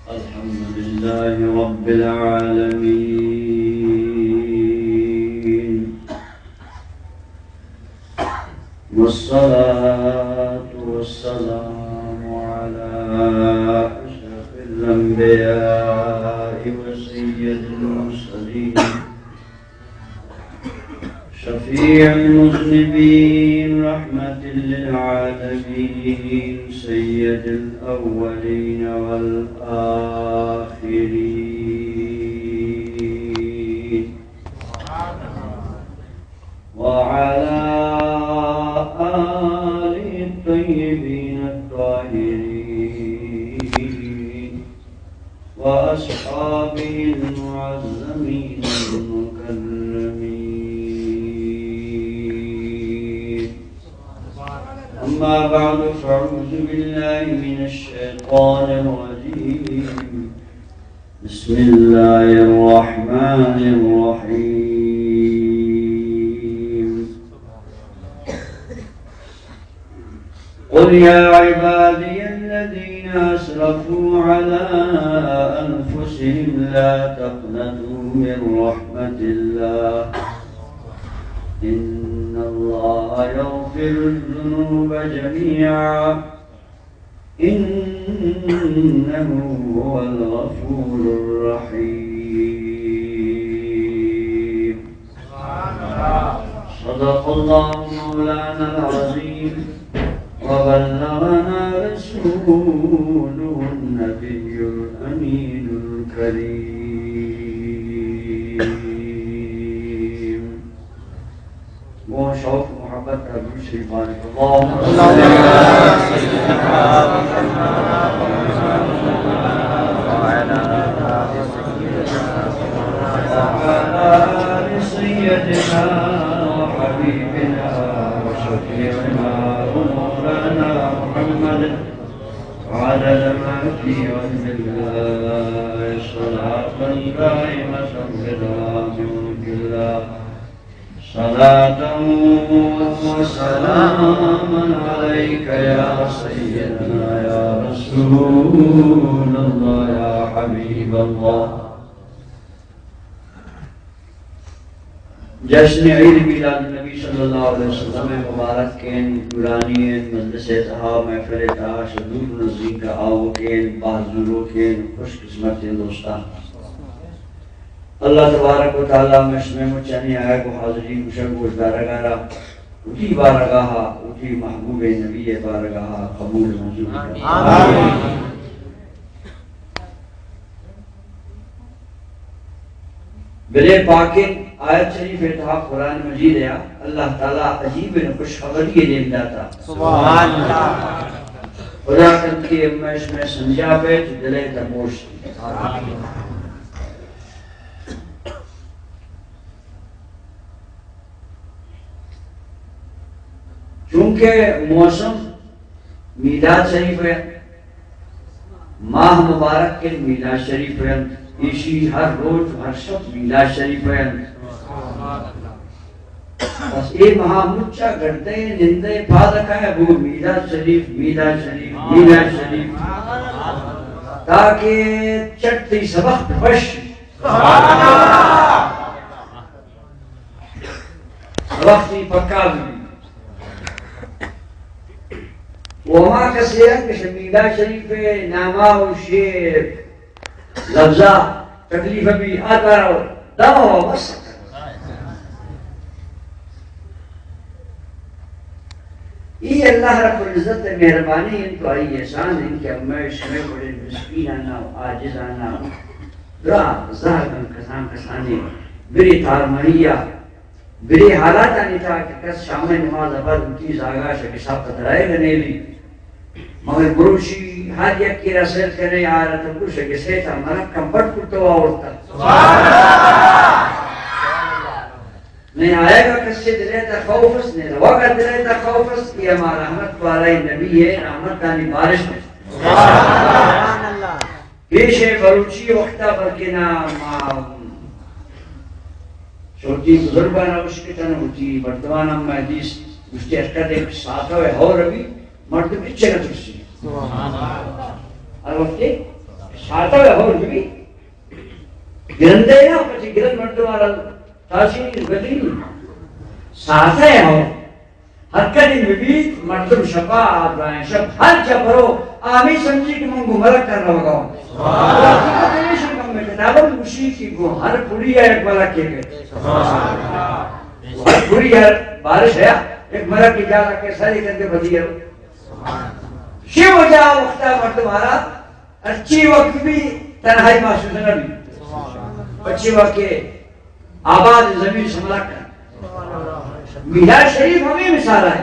الحمد لله رب العالمين، والصلاة والسلام على أشرف الأنبياء وسيد المرسلين، شفيع المذنبين، رحمة للعالمين، سيد الأولين والآخرين، وعلى آله الطيبين الطاهرين، وأصحابه المعظمين المكرمين. أما بعد، فأعوذ بالله من الشيطان الرجيم. بسم الله الرحمن الرحيم. قل يا عبادي الذين أسرفوا على أنفسهم لا تقنطوا من رحمة الله إن الله يغفر الذنوب جميعا إنه هو الغفور الرحيم. صدق الله مولانا العظيم وبلغنا رسوله النبي الأمين الكريم. گوں شوق محبت ءَ درود شریف وانیں۔ اللهم صل على سيدنا محمد وعلى آل سيدنا وحبيبنا وشفيعنا ومولانا محمد عدد ما في علم الله صلاة دائمة بدوام ملك الله. صلاة وسلاما عليك يا سيدنا يا رسول الله يا حبيب الله. جشن عيد ميلاد النبي صلى الله عليه وسلم مبارك ایں، نورانی ایں، مجلس ءِ تہا، محفل ءِ تہا، شہ دور نزیک ءَ آؤکیں، باز زوروکیں، خوش قسمتیں دوستاں۔ اللہ تبارک و تعالیٰ مئے شمئے مچانی آیگ و حاضری گوشگ گوشدارگ ءَ را وتی بارگاہ ءَ، وتی محبوب نبی ءِ بارگاہ ءَ قبول منظور کنت۔ آمین۔ بلے پاکیں آیت شریف ءِ تہا قرآن مجید ءَ اللہ تعالیٰ عجیب خوشخبری ءِ دیم داتا۔ سبحان اللہ۔ خدا کنت کہ مئے شمئے سنجا بیت، دل ءِ تپوش۔ آمین۔ چونکہ موسم میلاد شریف ءِ، ماہ مبارک ءِ میلاد شریف ءِ، ایشی ہر روچ ہر شپ میلاد شریف ءِ۔ بس اے ماہ مچا گردے نندے پاد کائے بو میلاد شریف، میلاد شریف، میلاد شریف، تاکہ چٹ تئی سبق بش۔ وقتی پکا بی۔ و ہما کسے ہم کہ شہ میلاد شریف ءِ ناما و شعر لفظا تکلیف بی، آ دارا دما و بس۔ ای اللہ رب العزت ءِ مہربانی انت و آئی احسان انت کہ ہمے شمئے وڑیں مسکینانا و عاجزانا درا زہگ انت، کسان کسانے برے تارمہیا، برے حالاتانی تہا کہ کس شام ءِ نماز ءَ بعد وتی زاگا شہ گساپ ءَ درائیگ ءَ نیلی، مگر مروشی ہر یکے را سر کنے، آ را تنگو شہ گسے تا مرک کم پٹ کتو آورتا۔ نئے آیگا کسے دلے تا خوف است، نئے روگا دلے تا خوف است، اے ہما رحمت والائے نبی ءِ رحمتانی بارش است۔ پیش بلوچی وقتا بلکنا ما چوٹی بزرگانا اشکتن، وتی مردمانا ما دیست، گوشتی اشکت ایک ساتھ ہے ہو ربی، مردم اچ نہ ترسی۔ ہر وقت کہ ساعت ءَ ہور بہ بیت، گرندے نہ، پچے گرند مردم ءَ را تاثیر بدلی۔ ساعت ءَ ہور ہر کدی بہ بیت، مردم شپ ءَ آ درائیں شپ ہر جا برو، آ ہمے سمجھی کہ من گوں ملک ءَ روگ ءَ آں۔ سبحان اللہ۔ کتاب ءَ گوشی کہ گوں ہر پڑی ءَ یک ملکے کئیت۔ سبحان اللہ۔ ہر پڑی ءَ بارش ءَ یک ملکے جاگہ کہ سرے کندے بدی ءَ۔ شے وجہ وقت ءَ مردم ءَ را ہرچی وقت بی تنہائی محسوس نہ بی۔ پچے وقت کہ آباد زمین شملک کنت۔ میلاد شریف ہمے مثال ءَ۔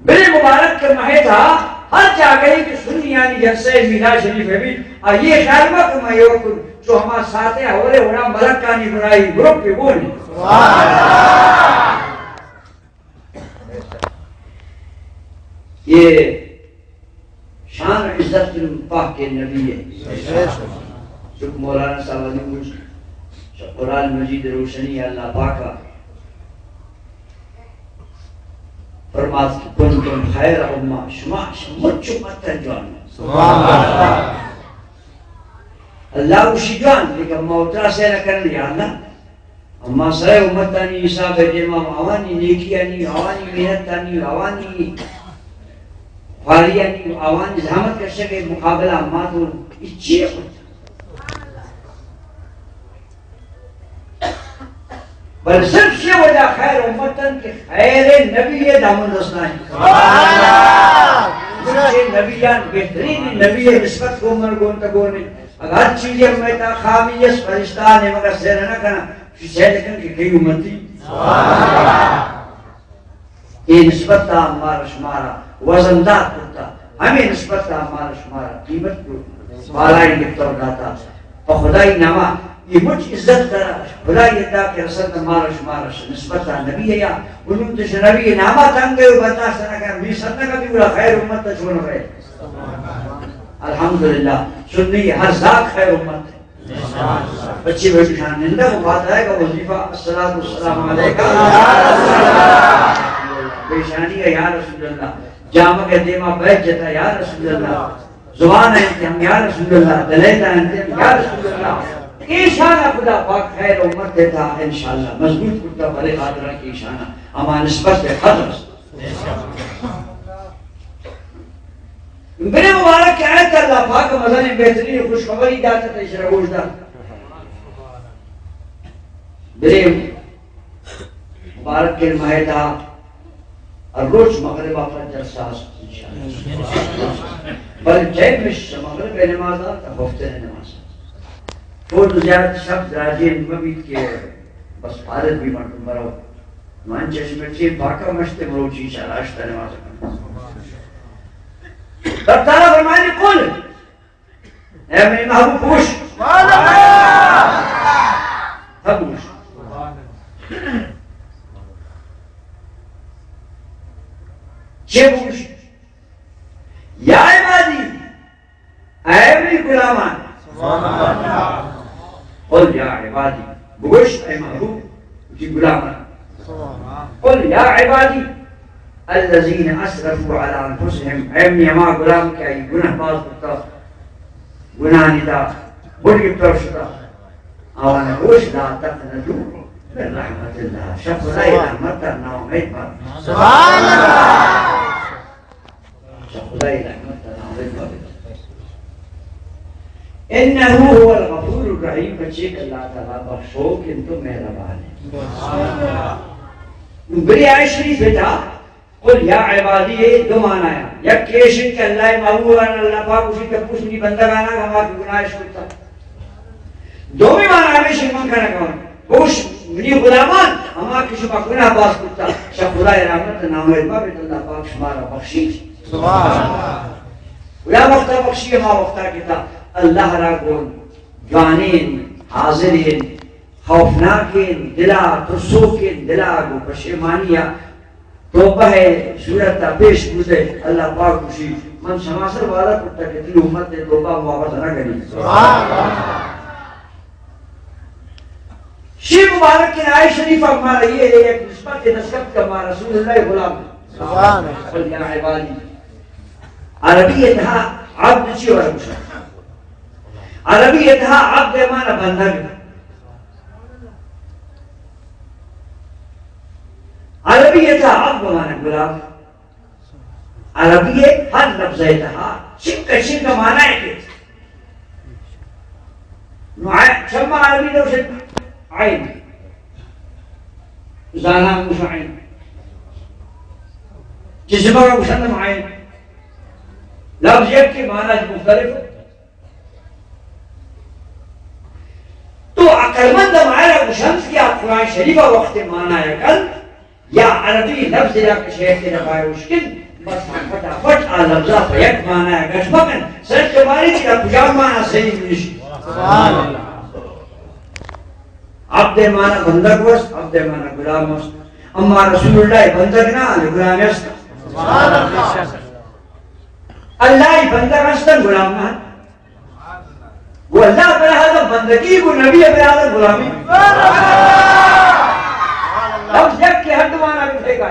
بلے مبارک کہ ماہ ءِ تہا ہر جاگہے کہ سنیانی جلسہ میلاد شریف ءَ بی، آ اے خیال مہ کہ ما ایوک چو ہما ساعت ءَ ہور ءَ وڑا ملکانی برائی گروپ ءَ گون۔ اے شان و عزت پاک نبی ءِ۔ چونکہ مولانا صاحب ءَ گوشت، قرآن مجید ءِ روشنی ءَ اللہ پاک ءَ فرمات کہ کنتم خیر امہ، شما مچ امت جوان۔ سبحان اللہ۔ اللہ گوشی جوان، لیکن ما اترا سیل کرنے یا اللہ۔ اما سرے امتانی حساب ءِ دیما آوانی نیکیانی، آوانی محنتانی، آوانی خواریانی، آوانی زحمت کشگ ءِ مقابلہ ما تو ہچی نہ کت۔ بل صرف یہ وجہ خیر امتن کہ خیر نبی ءِ دامن دستانی۔ سبحان اللہ۔ نبیان بہترین نبی ءِ نسبت کو من گون تگونے۔ اگر ہر چیزے ہمے تا خامی اس فرشتہ نے مگر سیر نہ کنا۔ چی سیل کن کہ کئی امتی۔ سبحان اللہ۔ اے نسبت ءَ مارا شمارا وزندار کرتا، ہمے نسبت ءَ مارا شمارا قیمت کو بالائیں گپتا و داتا۔ پہ خدائی ناما اے مچ عزت ترا خدائی عطا کہ رسد مارا شمارا نسبت ءَ نبی ءَ یا انہوں تو نبی ناما تنگ ءَ برداشت نہ کر، می سر نہ کبھی گڑا خیر امت ءَ چون رہے۔ الحمدللہ، سنی ہر ذات خیر امت ہے۔ بچے بھائی پیشان نندہ کو بات آئے گا وظیفہ، الصلاۃ والسلام علیک۔ پیشانی ہے یا رسول اللہ، جامہ کے دیما بیت جتا یا رسول اللہ، زبان ہے کہ ہم یا رسول اللہ، دلیل ہے کہ ہم یا رسول اللہ۔ ایشانہ خدا پاک خیر امت دیتا انشاءاللہ، مضبوط کرتا بھلے خاطرہ کی ایشانہ، اما نسبت ہے قدر۔ برے مبارک کہ آیت اللہ پاک مزن بہترین خوشخبری داتا تا اشرا گوش دار۔ برے مبارک کہ ماہ تا ہر روچ مغرب آ پنجر ساز انشاءاللہ۔ بل جے مش مغرب نماز آ تا ہفتے نماز۔ فوت زیارت شب دراجین مبیت کہ بس فارغ بی مردم برو۔ من چشم چی پاکا مشت مروچی شراشت نماز کن۔ رب تعالیٰ فرمائنی، قل، اے منی محبوب، بگوش۔ بگوش۔ چے بگوش؟ یا عبادی، اے منی غلامان۔ سبحان اللہ۔ قل یا عبادی، بگوش اے محبوب، وتی غلامان۔ سبحان اللہ۔ قل یا عبادی الذین اسرفوا علی انفسهم، اے منی ہما غلام کہ آئی گناہ باز کتا، گناہانی تا بڑ گپتا شتا، آوانا گوش لا تقنطوا من رحمت اللہ، شہ خدای رحمت تا ناامید مبے۔ سبحان اللہ۔ شہ خدای رحمت تا ناامید مبے۔ انه هو الغفور الرحیم، بچے کہ اللہ تعالیٰ بخشوک انت و مہربان انت۔ برے آیت شریف تا، قل یا عبادی، اے دو معنی آیا۔ یک ایش انت کہ اللہ محبوبان، اللہ پاک گوشی کہ پوش منی بندگانا ہما کہ گناہش کتا۔ دومی معنی ہمیش انت من کنگا آں۔ بگوش منی غلامان، ہما کہ شما گناہ باز کتا، شہ خدای رحمت ناامید مبیت، اللہ پاک شمارا بخشی۔ سبحان اللہ۔ کجا وقتا بخشی؟ ہما وقتا کہ تا اللہ را گون جوانین، حاضرین، خوفناکین، دلا ترسوکین، دلا گو پشیمانی توبہ ءِ صورت ءَ پیش بوتہ، اللہ پاک گوشی، من شما سر وعدہ کرتہ کہ تئی امت ءِ توبہ ءَ واپس نہ کنی۔ سبحان اللہ۔ شی مبارک آیت شریف ءَ مارا یہ ہے یک نسبت دستخط کہ ما رسول اللہ غلام۔ سبحان اللہ۔ قل یا عبادی۔ عربی ءِ تہا عبد چی وارا گوشاں؟ عربی ءِ تہا عبد ءِ معنی بندگ۔ عربی ءِ تہا عبد ءِ معنی غلام۔ عربی ءِ ہر لفظ ءِ تہا چنکا چنکا معنی ءَ کہ نو آ-، چما عربی نوشت عین۔ زانا گوش عین۔ جسم ءَ گوشن عین۔ لفظ یک کہ معنی مختلف۔ تو عقلمند ہمارا گوشنت کہ آ قرآن شریف ءَ وقت معنی ءَ کنت یا عربی لفظ ءَ را کہ شیخ ءِ نبائے اشکن، بس فٹافٹ آ لفظ ءَ پہ یک معنی ءَ گٹ مکن، سر چماری کہ کجام معنی صحیح نشی۔ سبحان اللہ۔ عبد ءِ معنی بندگ است، عبد ءِ معنی غلام است۔ اما رسول اللہ بندگ نہ، غلام است۔ سبحان اللہ۔ اللہ بندگ است، غلام نہ۔ گوں اللہ برابر بندگی، گوں نبی برابر غلامی۔ لفظ یک کہ ہر دو معنی بٹھے گا۔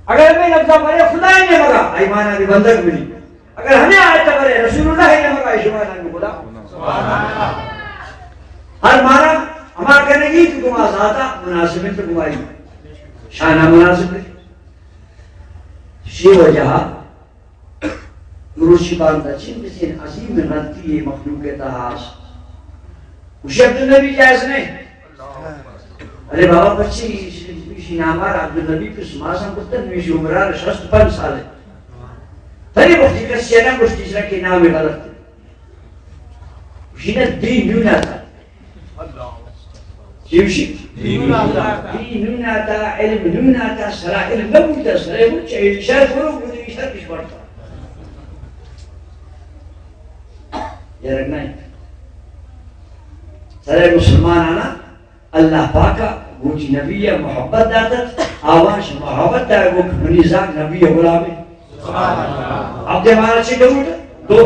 اگر ہمے لفظ ءَ برے خدا ءِ نیمگا، آئی معنی بھی بندگ بنی۔ اگر ہمے آیت ءَ برے رسول اللہ ءِ نیمگا، آئی معنی بھی غلام۔ ہر معنی ہما کنگی کہ گوں ما ذاتا مناسب انت، گوں آئی شانا مناسب انت۔ شی وجہ مروچی باندا چنکسیں عظیم غلطی مخلوق ءِ تہا است۔ گوشی عبدالنبی جائز نہیں۔ ارے بابا، پرچی ایشی نام ءَ را عبدالنبی پس ماسم کتن، ایشی عمر ءَ شست پنچ سال ہے۔ تری وقتی کسی نہ گوشتی، اس کہ نام غلط ہے۔ گوشی نہ، دی نون آتا۔ چی گوشی؟ دی نون آتا۔ دی نون آتا، علم نون آتا، سرا علم نہ بوتا، سرا بوتا، شر کرو، بوتا، شر کش پڑتا۔ یہ رکھنا ہے۔ سرا مسلمان آنا، اللہ پاک ءَ گوں وتی نبی ءَ محبت داتت، آواش محبت ءَ گوں کہ منی زاگ نبی ءِ غلام انت۔ عبد ءِ مانا چی بوت؟ دو۔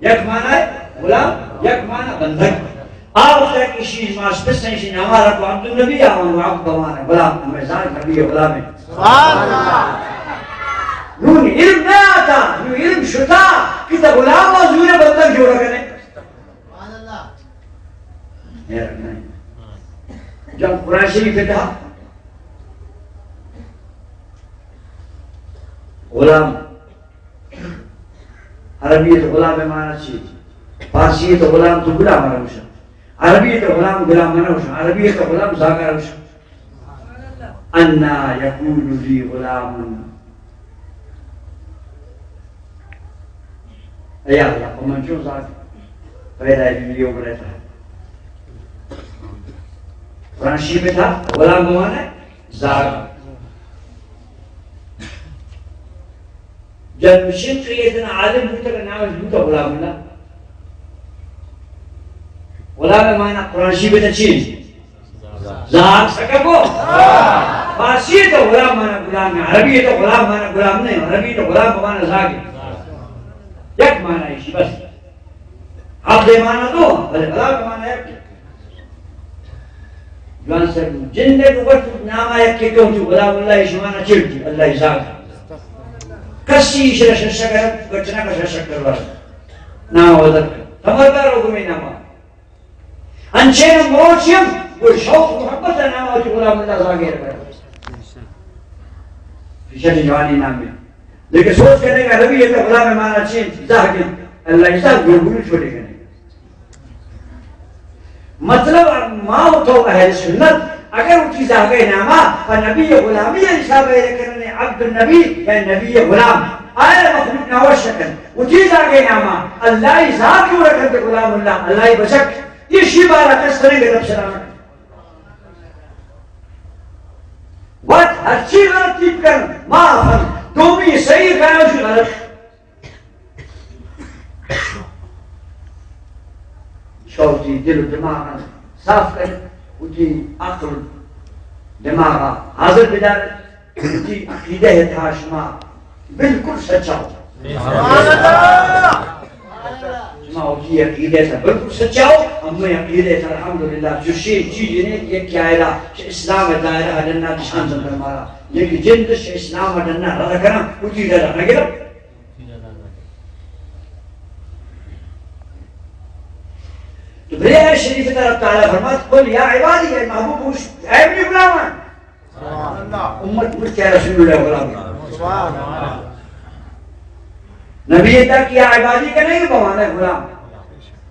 یک مانا ہے غلام، یک مانا بندگ۔ آ وقت کہ شی ماس پس ہیں، شی نام ءَ را کو عبدالنبی، آ عبد بمانا غلام، ہمیں زاگ نبی ءِ غلام انت۔ نون علم نہ آتا، نون علم شتا کہ تا غلام ءَ زور بندگ جوڑ کنے۔ حیران نہیں۔ جب قرآن شریف ءِ تہا غلام، عربی ءِ تہا غلام ءِ معنی چی؟ فارسی ءِ تہا غلام تو غلام ءَ را گوشن۔ عربی ءِ تہا غلام غلام ءَ نہ گوشن۔ عربی ءِ تہا غلام زاگ ءَ را گوشن۔ انا یکون لی غلام۔ اے اللہ، پہ من چون زاگ پیدا بی؟ یہ عمر ءِ تہا۔ قرآن شریف ءِ تہا غلام بمانا زاگ۔ جب شرقی اتنا عالم بوتا کہ نام بوتا غلام اللہ۔ غلام ءِ مانا قرآن شریف ءِ تہا چی؟ زاگ۔ سکا کو؟ فارسی ءِ تہا غلام مانا غلام ہے، عربی ءِ تہا غلام مانا غلام نہیں، عربی ءِ تہا غلام مانا زاگ ہے۔ یک مانا ایشی بس۔ عبد ءِ مانا دو، بلے غلام ءِ مانا یک۔ جوان سر جند ءَ گوشت نام ءَ یک کہ کہوں چو غلام اللہ، ایشی مانا چڑ دی، اللہ ءِ زاگ۔ کسی ایشی را شش کر، گٹنا کا شش کر۔ نام ءَ وزن کر۔ خبردار ہو تمہیں نام ءَ۔ انچین مروچی ہم گوں شوق محبت ءِ نام ءَ وتی غلام اللہ زاگ ءَ را۔ ایشی جوانی نام ہے۔ لیکن سوچ کرنے کا روی ہے کہ غلام ءِ مانا چی؟ زاگ۔ اللہ ءِ زاگ گوں گوں چھوٹے کرنے۔ مطلب، ما و تو اہل سنت اگر وتی زاگ ءِ نام ءَ پہ نبی ءِ غلامی ءِ حساب ءَ کرنے، عبد النبی یا نبی ءِ غلام، آیا مخلوق نہ وش کن۔ وتی زاگ ءِ نام ءَ اللہ ءِ زاگ جوڑ کن، غلام اللہ، اللہ ءِ بچک، ایشی بارہ کس سرے گرب سلامت۔ وت ہرچی غلطی بکن، معاف ہم۔ دومی صحیح کن، اشی غلط۔ شما وتی دل و دماغ صاف کن، وتی عقل دماغ حاضر بدار، وتی عقیدہ ءِ تہا شما بالکل سچا ہو۔ سبحان اللہ۔ شما وتی عقیدہ ءِ تہا بالکل سچا ہو، ہمے عقیدہ ءِ تہا الحمدللہ چوشیں چیز نے کہ یک آئرا چہ اسلام ءِ دائرہ ءَ ڈنا کشان زندر مارا، لیکن جند چہ اسلام ءَ ڈنا رد کنا، وتی رد نہ گرا۔ تو بلے آیت شریف ترا تعالی فرمات، قل یا عبادی، اے محبوب، گوش، اے منی غلامان۔ امت مچ رسول اللہ غلام۔ نبی تک یا عبادی کا نہیں بمانا غلام۔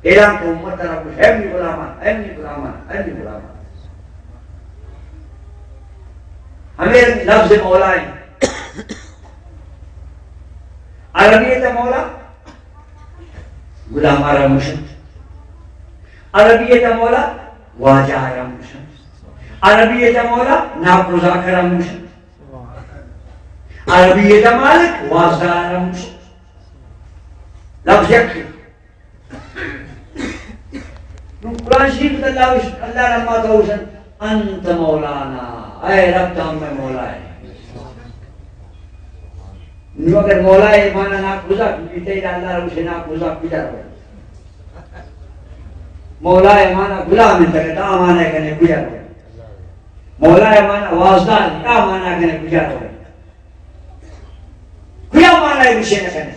اعلان کو امت ترا گوش، اے منی غلامان، اے منی غلامان، اے منی غلامان۔ ہمیں لفظ مولا ہے۔ عربیت مولا غلام آرا گوشن۔ عربیت مولا واجہ آرا گوشن۔ عربیت مولا ناکوزاک آرا گوشن۔ عربیت مالک وازدار آرا گوشن۔ لفظ یک۔ نو قرآن شریف اللہ وش-، اللہ رحمت ہوسن، انت مولانا، اے رب تو ہمیں مولا ہے۔ نو اگر مولا ہے مانا ناکوزاک بیتے، اللہ روشے ناکوزاک کجا روے؟ مولا ہے مانا غلام انت، تا مانا کنے کجا روے؟ مولا ہے مانا وازدار، تا مانا کنے کجا روے؟ کجا مانا ہے گوشے نہ کنے؟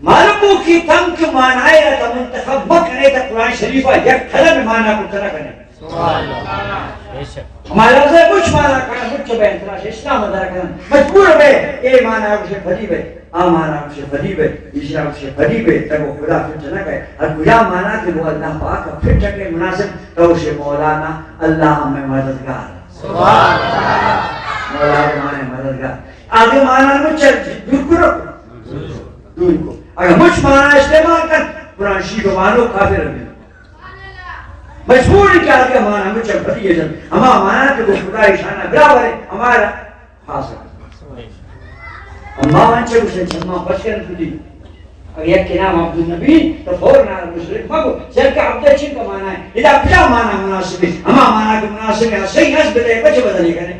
معلوم ہو کہ تم کہ مانا ہے تا منتخب مکنے تا قرآن شریف یک کلم مانا کو نہ کنے۔ سبحان اللہ۔ بے شک۔ ہمارا سے کچھ مانا کنا، کچھ بے انتراش اسلام در کنا۔ مجبور بے، اے مانا گوشے فریب ہے، آ مانا گوشے فریب ہے، ایشرا گوشے فریب ہے، تب وہ خدا کچھ نہ کہے۔ ہر کجا مانا کہ وہ اللہ پاک پھر ٹکے مناسب، تو اسے مولانا اللہ ہمیں مددگار۔ سبحان اللہ۔ مولا ہمارے مددگار۔ آگے مانا نو چل دور کرو۔ دور کو۔ اگر مچ مانا استعمال کن، قرآن شریف مانو کافر بھی۔ مجبور ہے کہ آگے مانا مچ بدی ہے۔ ہما مانا کہ وہ خدا اشانہ برابر ہے، ہمارا خاص ہے۔ اما من چه گوشن، چما خوش کن کدی۔ اگر یک نام عبدالنبی، تو فوراً آ مشرک مگو۔ سر کا عبد چین کا مانا ہے؟ ادا کجا مانا مناسب ہے؟ ہما مانا کہ مناسب ہے، صحیح ہے، بلے بچ بدلی کرے۔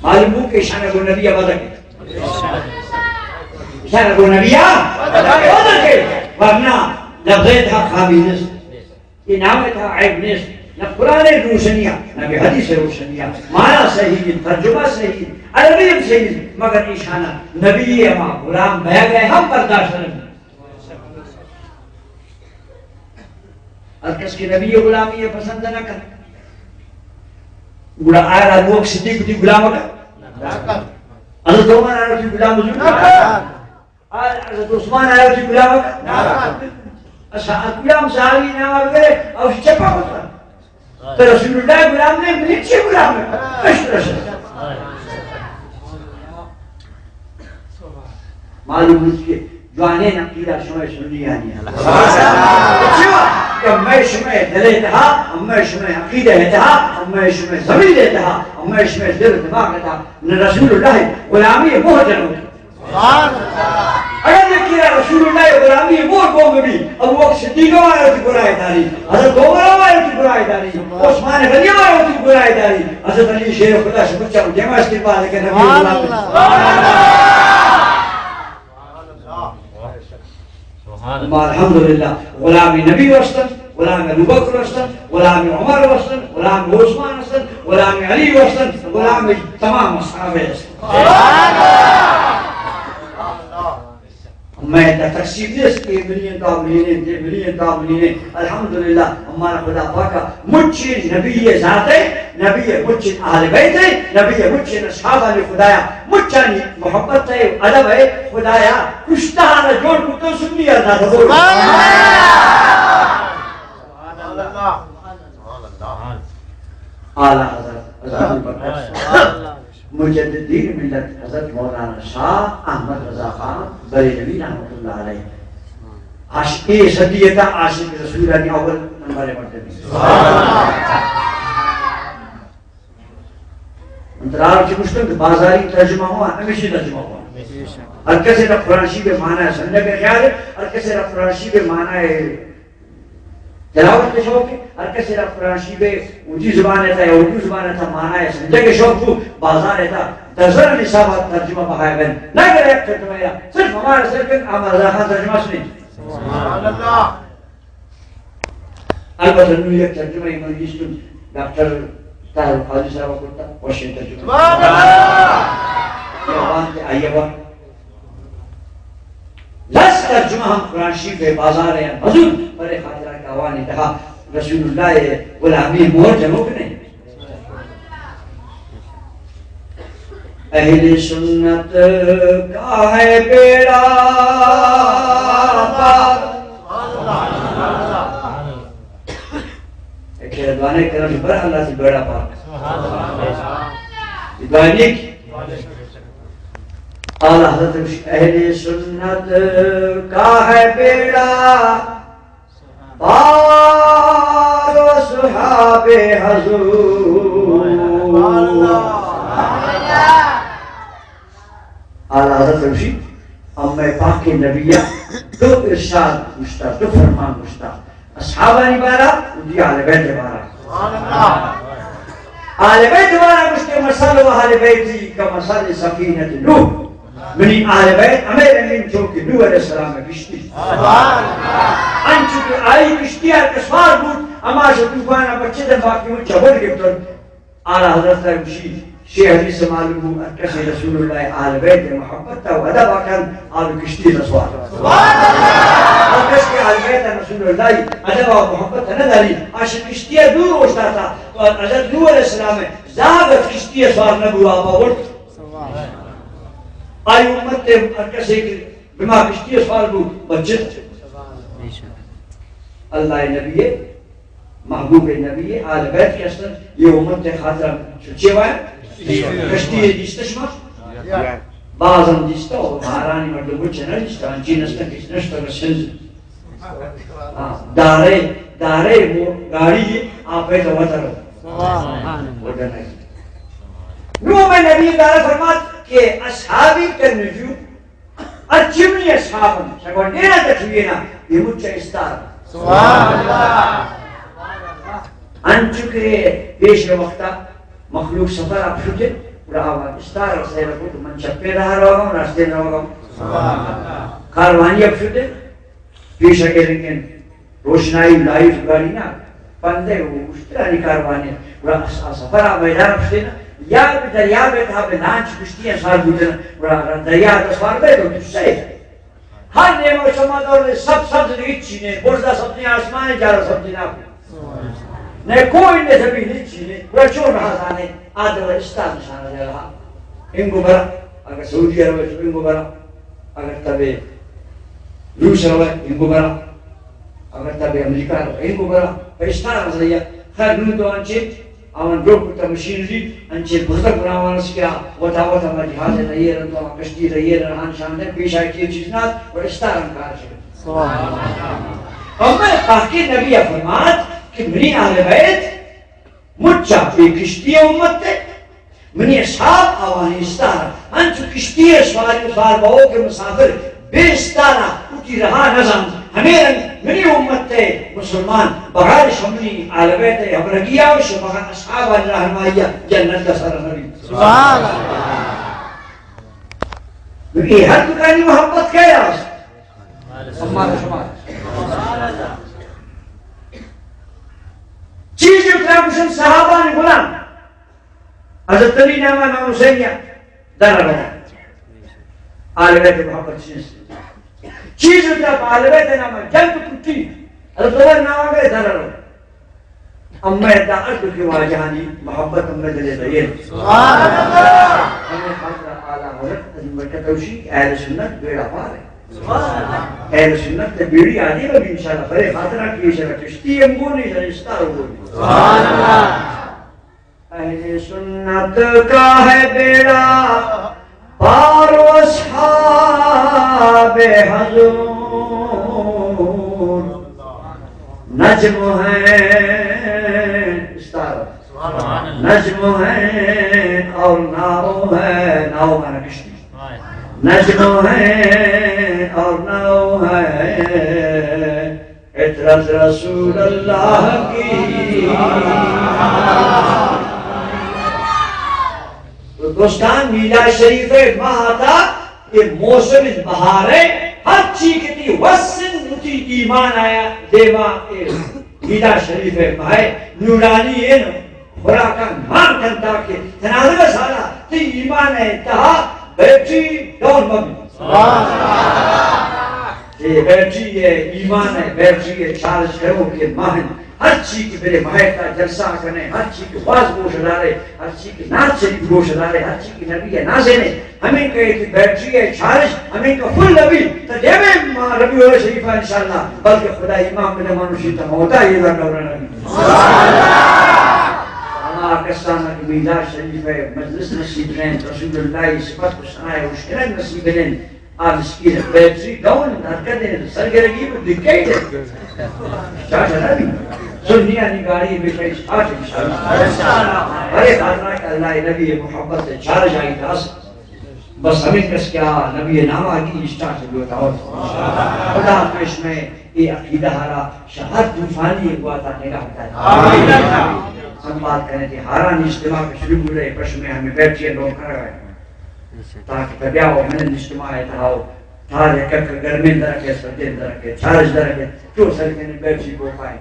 معلوم ہو کہ شان کو نبی عبد کے۔ شان کو نبی عبد کے۔ ورنہ لفظ تھا خامی نس۔ یہ نام تھا عیب نیست، نہ قرآن روشنیا، نہ کہ حدیث روشنیا۔ مانا صحیح ہے، ترجمہ صحیح ہے، عربی ہم صحیح ہے، مگر ایشانا نبی اما غلام بہ گئے ہم برداشت نہیں۔ ہر کس کے نبی غلامی ہے پسند نہ کر۔ گڑا آرا لوگ صدیق دی غلام کا۔ حضرت عمر آرا دی غلام ضرور۔ آ، حضرت عثمان آیا وتی غلام ءَ؟ نہ۔ اچھا، آ غلام صحابی نام آ بگرے، او چپا کتا۔ تو رسول اللہ غلام نے، منی چی غلام ہے؟ اشتر، اشتر۔ معلوم ہے کہ جوانیں عقیدہ شمئے سنیانی ہے۔ چیا کہ مئے شمئے دل ءِ تہا، مئے شمئے عقیدہ ءِ تہا، مئے شمئے زمین ءِ تہا، مئے شمئے دل دماغ ءِ تہا، نہ رسول اللہ غلامی مہر جنوک۔ اگر یکے را رسول اللہ غلامی مہر گون بی، ابو بکر صدیق ہمارا وتی گناہ داری، حضرت عمر ہمارا وتی گناہ داری، عثمان غنی ہمارا وتی گناہ داری، حضرت علی شیر خدا شکر چاہو دیما استقبال کے نبی غلامی۔ سبحان اللہ۔ ما الحمدللہ، غلام نبی وستن، غلام ابوبکر وستن، غلام عمر وستن، غلام عثمان وستن، غلام علی وستن، غلام تمام اصحابہ وستن۔ مئے تقصیر نیست کہ منی انت، منی انت، منی انت۔ الحمدللہ، ہمارا خدا پاکا مچیں نبی ذات ہے، نبی مچیں اہل بیت ہے، نبی مچیں اصحابان خدایا، مچانی محبت ہے، ادب ہے، خدایا کشتہ آرا جوڑ کتو سنی آرا داتو۔ سبحان اللہ۔ اعلیٰ حضرت، حضرت برکت، مجدد دین ملت حضرت مولانا شاہ احمد رضا خان بریلوی رحمت اللہ علیہ۔ عاشق صدیتا، عاشق رسولانی اول نمبر مردمی۔ من ترا چی گوشتم کہ بازاری ترجمہ ہوا، ہمیشی ترجمہ ہوا۔ ہر کسے را قرآن شریف معنی سمجھنے کا خیال ہے، ہر کسے را قرآن شریف معنی تلاوت کے شوق ہے، ہر کسے را قرآن شریف اردو زبان ہے تا یا اردو زبان ہے تا معنی سمجھنے کے شوق کو، بازار ہے تا درزن حساب ترجمہ بہائے بن۔ نہ کرے ایک ترجمہ یا صرف ہمارے سر پہ احمد رضا خان ترجمہ سنیں۔ سبحان اللہ۔ البتہ نوں یک ترجمہ من گیشتوں ڈاکٹر طاہر قاضی صاحب کرتا، وشیں ترجمہ۔ سبحان اللہ۔ یا وان کے آئیے وان۔ لس ترجمہ ہم قرآن شریف ءِ بازار ءَ مزور، بلے خاطرہ کہ آوانی تہا رسول اللہ ءِ غلامی ءِ مہر جنوک نہ اِنت۔ اہل سنت کا ہے بیڑا پار۔ ایک دعا نہیں کرنا، بڑا اللہ سے بیڑا پار۔ دعا نہیں کی۔ اعلیٰ حضرت، اہل سنت کا ہے بیڑا پار و اصحاب حضور۔ اعلیٰ حضرت گوشی، امہ پاک نبی ءَ دو ارشاد گوشتا، دو فرمان گوشتا، اصحابانی بارا، وتی اہل بیت بارا۔ اہل بیت بارا گوشتے، مثل اہل بیتی کمثل سفینۃ نوح۔ منی اہل بیت ہمے رنگیں چو کہ نوح علیہ السلام ءِ کشتی۔ انچو کہ آئی کشتی ءَ کہ سوار بوت، ہما شہ طوفان ءَ بچت، باقی مچ چبل گپتن۔ اعلیٰ حضرت ءَ گوشی، شے حدیث معلوم بو، ہر کس رسول اللہ ءِ اہل بیت ءِ محبت ءَ و ادب ءَ کن، آ کشتی نہ سوار۔ ہر کس کہ اہل بیت ءِ رسول اللہ ءِ ادب ءُ محبت ءَ نہ داری، آ شہ کشتی ءَ دور اوشتاتا۔ تو حضرت نوح علیہ السلام ءِ زاگ کشتی ءَ سوار نہ بو، آپ ءَ برت۔ آئی امت ءِ ہر کسے کہ بما کشتی ءَ سوار بو، بچت۔ اللہ ءِ نبی ءِ، محبوب نبی ءِ اہل بیت کہ استن، اے امت ءِ خاطر چو چے وای؟ کشتی ءَ دیستہ شما؟ بازم دیستہ، و بہارانی مردم چہ نہ دیستہ، انچین استن کہ نشتہ بس ہنز۔ ہاں، دارے، دارے مو گاڑی، آپ ءَ تو وتر۔ سبحان اللہ۔ نوح نبی تعالیٰ فرمات کہ اصحابی کالنجوم، ہرچی منی اصحاب انت، شگوانڈینا تکوینا، اے مچ استار۔ سبحان اللہ۔ انچو کہ پیش وقتا مخلوق سفر ءَ شتے، گڑا آوان استار سیر کت، من چپے راہ روگا، راستین روگا۔ سبحان اللہ۔ کاروانی ءَ شتے، پیش اگر انگن روشنائی لائٹ گاڑی نہ، پندے و اشترانی کاروانی، گڑا اس-، آ سفر ءَ میدان ءَ پشتے نا، یا بہ دریا بہ تہا بہ لانچ کشتی ءَ سوار بوتن، گڑا دریا ءَ سوار بہ تو تو سے۔ ہر نیمگ چما دور سب سبز، ہچی نے، برزا سبزی آسمان، جارا سبزی نہ۔ نہ کوئی نے زمین، ہچی نے، گڑا چون رہا زانے، آ دور استا نشانہ دے رہا۔ انگو برا، اگر سعودی عرب ہے تو انگو برا، اگر تبے روس روئے، انگو برا۔ اگر تبے امریکہ روئے، انگو برا۔ پہ استار نظریہ۔ خیر، نون تو انچے، آوان ڈوک کتا مشینری، انچے بزرگ بناوان اس کیا، وتا وتا ما جہاز رہی رن تو، کشتی رہی رن، ہان شان دے، پیش آئی کی چیز نات، اور استار ہم کار شکر۔ سبحان اللہ۔ اور میں پاکی نبی فرمات کہ منی اہل بیت مچا اے کشتی امت تے، منی اصحاب آوانی استارا، انچو کشتی سواری سوار بہو کہ مسافر بے استارا اٹی رہا نزان، ہمے رنگ منی امت تے مسلمان بغیر شمنی آل بیت ہمرگیا و شبغ اصحاب رہنمائی جنت کا سر نبی۔ سبحان اللہ۔ اے ہر دکانی محبت کیا ہے؟ اما شما چیز اترا کشن صحابہ نے غلام حضرت علی نام، امام حسین یا در رہا۔ آل بیت محبت چیز۔ چیز اترا آل بیت نام جنگ کٹی۔ حضرت عمر نام گئے در رہا۔ اما دا ارد کے واجہانی محبت اما دلے دئیے۔ سبحان اللہ۔ ہمیں خاطر اعلیٰ حضرت عظیم برکت اوشی اہل سنت بیڑا پار ہے۔ سبحان اللہ۔ اہل سنت تے بیڑی آدی بھائی انشاءاللہ، بڑے خاطرہ کی شرح کشتی ہم کو نہیں، شرح استار ہو نہیں۔ سبحان اللہ۔ اہل سنت کا ہے بیڑا پار و اصحاب حضور نجم ہیں، استار۔ نجم ہیں اور ناؤ ہے، ناؤ مانا کشتی۔ نجم ہیں اور ناؤ ہے، عطر از رسول اللہ کی۔ تو دوستان، میلاد شریف ماہ آتا، اے موسم بہار ہے، ہر چی کہ تی وسن تی ایمان آیا، دیما اے میلاد شریف ماہ ہے، نورانی ہے نا۔ خوراکاں مان کنتا کہ تنازع سالا تی ایمان ءِ تہا بیٹری ڈاؤن مبی۔ سبحان اللہ۔ اے بیٹری ءِ ایمان ءِ، بیٹری ءِ چارج کنوک ءِ ماہ انت۔ ہر چی کہ برے ماہ ءِ تہا جلسہ کنے، ہر چی کہ واز گوش دارے، ہر چی کہ نعت شریف گوش دارے، ہر چی کہ نبی ءِ نازینے، ہمیں کہ بیٹری ءِ چارج ہمیں کہ فل نبی، تو دیوے ما ربیع الاول شریف ءَ انشاءاللہ، بلکہ خدا ایمان بنے منوشی تو موتا یہ دور نبی۔ ہما کسانا کہ میلاد شریف ءِ مجلس نصیب نہ انت، رسول اللہ ءِ صفت و ثنا ءِ اشکنگ نصیب نہ انت، آ مسکین بیٹری ڈاؤن، حرکت ءِ سرگرگی و دکئی دے۔ چارج نہ بی۔ سنیانی گاڑی ہمیشہ اسٹارٹ انشاءاللہ۔ بلے خاطرہ کہ اللہ ءِ نبی ءِ محبت ءِ چارج آئی داس۔ بس ہمیں کس کہ آ نبی ءِ نام آگی اسٹارٹ جو تاوت۔ خدا پیش میں اے عقیدہ ہارا شہر طوفانی گواتا نگاہ دار۔ سنبھال کرنے کہ ہاران اجتماع کے شروع ہو رہے، پش میں ہمیں بیٹری ڈاؤن کر رہا ہے۔ تاکہ تبیا و من اجتماع ءِ تہا و تھار یک گرمیں درکے، سردیں درکے، چارج درکے، تو سر کنے بیٹری کو پائے۔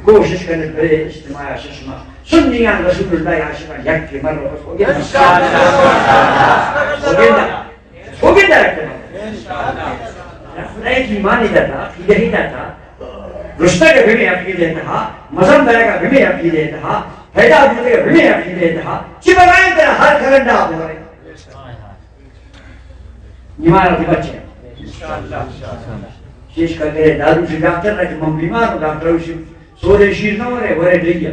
کوشش کنے برے اجتماع ءَ ششما سنیان رسول اللہ عاشقان یک کے مر و بس ہو گیا۔ ہو گیا نا؟ ہو گیا درکے۔ خدای کی ایمانی داتا، عقیدہ ہی داتا، رشتہ کے بھی عقیدہ تہا، مزن درگا بھی عقیدہ تہا، پیدا بوتے بھی عقیدہ تہا، چی بنائیں تیرا ہر کرنڈا بولے۔ نیمارا دی بچے۔ شیش کا گرے دارو شی ڈاکٹر نہ کہ من بیمار ہوں، ڈاکٹر شی سورے شیر نہ ورے، ورے ڈیا۔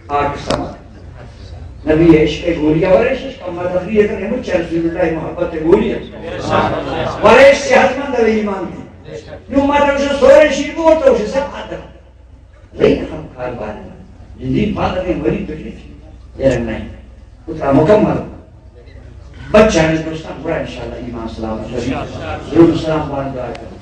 آگ سما۔ نبی عشق گولیا ورے شیش کا مدد بھی ہے کہ مجھ رسول اللہ محبت گولیا۔ ورے صحت مند ایمان دی۔ نو مدد سورے شیر بولتا اسے سب آدم۔ لیکن ہم کاروبار میں جدید فادر نے مریض تو یہ رنگ نہیں اتنا مکمل۔ بچہ نے دوستان برا انشاءاللہ ایمان سلامت رہی۔ درود سلام بار دعا کرو۔